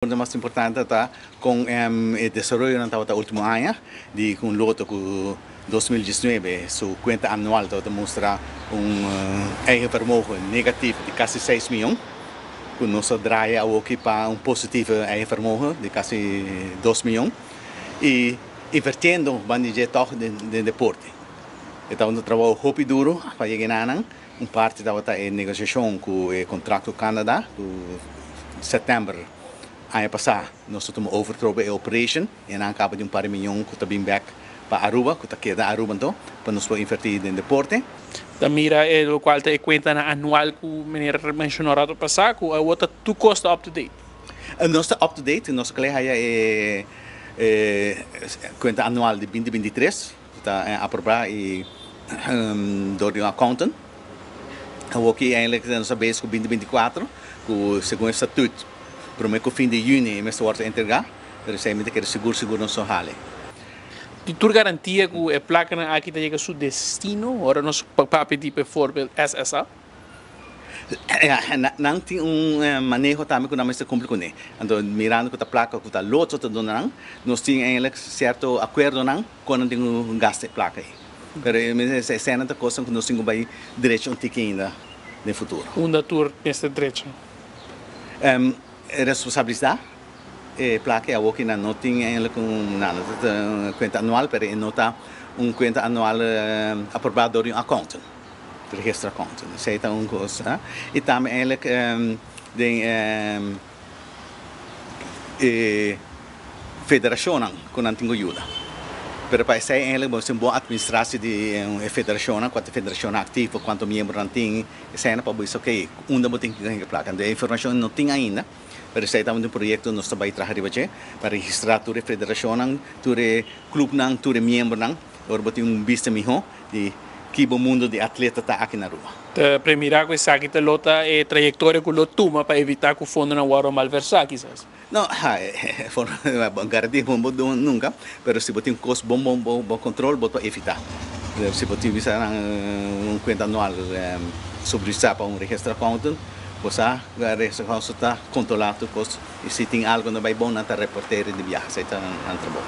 Punto mas importante ta con e desaroyonan tabata ultimo aña di cu un Lotto cu 2019 su cuenta anual tabata mustra un eigen vermogen negativo di casi 6 miyon, cu nos a draai awoki pa un positivo eigen vermogen di casi 2 miyon y invertiendo banda di dje toch den deporte. E tabata un trabou hopi duro pa yega enanan. Un parti tabata e negociacion cu e contract cu Canada, cu september aña pasa nos a tuma over trobe e operation y nan caba di un par di miyon cu ta bin bek pa Aruba, cu ta keda Aruba anto, pa nos por inverti den deporte. Ta mira e locual ta e cuentanan anual cu meneer menciona rato pasa, cu awor ta tur cos ta up to date. Nos ta up to date, nos a kla haya e cuenta anual di 2023, cu ta aproba y door di un accountant. Awor ki eindelijk nos a bezig cu 2024, cu segun e statuut prome cu fin di juni e mester wordo entrega, pero esey mi ta kere sigur sigur nos lo hali. Tin tur garantia cu e placanan aki ta yega su destino ora nos papia di bijvoorbeeld SSA? Ja, nan tin un maneho tambe cu nan mester cumpli cune. Anto mirando cu ta placa cu ta Lotto ta duna nan, nos tin eigenlijk cierto acuerdonan con nan tin cu gasta e placa ey. Pero esena ta cosnan cu nos tin cu bay drecha un tiki ainda den futuro. Unda tur mester drecha? Responsabilisa e placa e awor ki nan no tin eigenlijk un nada, ta un cuenta anual, pero e no ta un cuenta anual aproba door di un accountant, register accountant. Esey ta un cos. Y tambe eigenlijk den e federacionnan cu nan tin cu yuda. Pero pa esey eigenlijk bo mester un bon administratie di e federacionnan, cuanto federacionnan activo, cuanto miembronan tin, esey pa bo bisa ok, unda bo tin cu hinca placa. Entonces e informacion no tin ainda, pero esey ta un proyecto nos ta bay traha riba dje pa registra tur e federacionnan, tur e clubnan, tur e miembronan, ora bo tin un bista miho di ki bo mundo di atleta ta aki na Aruba. Ta premira cu esaki ta lo ta e trayectoria cu lo tuma pa evita cu fondonan wordo malversa kisas? No, garantia bo no duna nunca, pero si bo tin cos bon bon bon control bo ta evita. Si bo tin bisa un cuenta anual supervisa pa un register accountant, bo sa cu e register accountant ta controla tur cos y si tin algo no bay bon nan ta reportera di biaha, esey ta nan trabou.